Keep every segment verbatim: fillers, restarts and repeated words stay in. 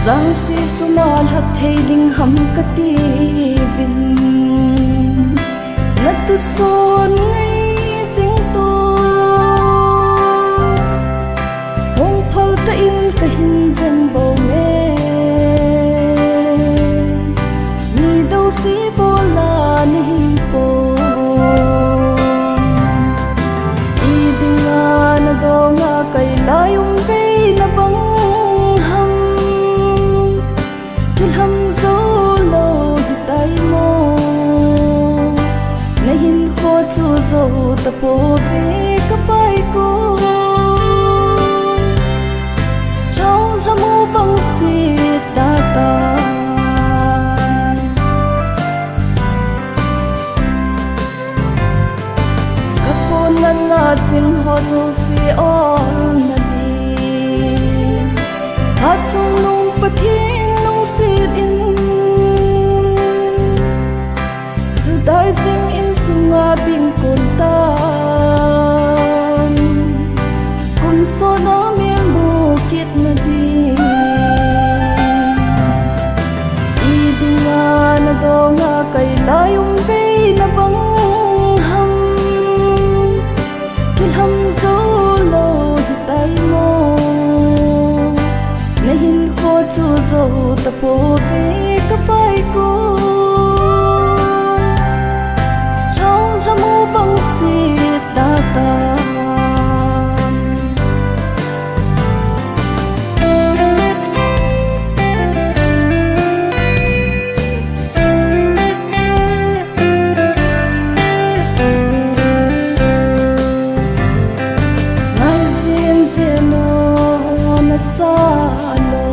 Tangsi sum a lhat thei ding ham ka ti vin, na tusawn ngai ching to. Hung phal ta in ka hin zen bo me, mi dosi bawl la na hi pua. I ding a na dawng a kai lai um veina bang ham, kilham zo lo hi tai maw? Na hinkhua chu zo ta pua ve ka pai ku, thau hlamu bang si ta ta. Ka puan ngan a ching haw zosia awlna ding, hat chungnung Pathian lungsiat in, zu dai zing in sung a bing kun tan, kum sawt a mêl mu kitna ding. I ding a na dawng a kai lai um veina bang ham, kilham zo lo hi tai maw? Na hinkhua chu zo ta pua ve ka pai ku, thau hlamu bang si ta ta. Ngai zin zin a na sa lo,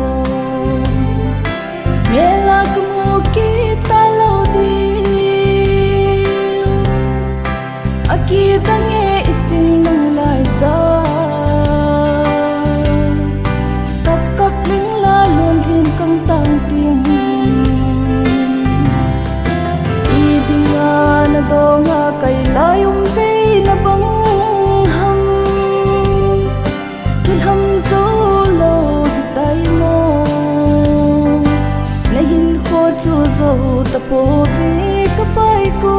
mêl a ka mu kit ta lo ding. A kidang e i ching nung lai za, kap kap ling la lun hin kang tang ting. I ding a na dawng a kai lai um veina bang ham, kilham zo lo hi tai maw? Na hinkhua chu zo ta pua ve ka pai ku,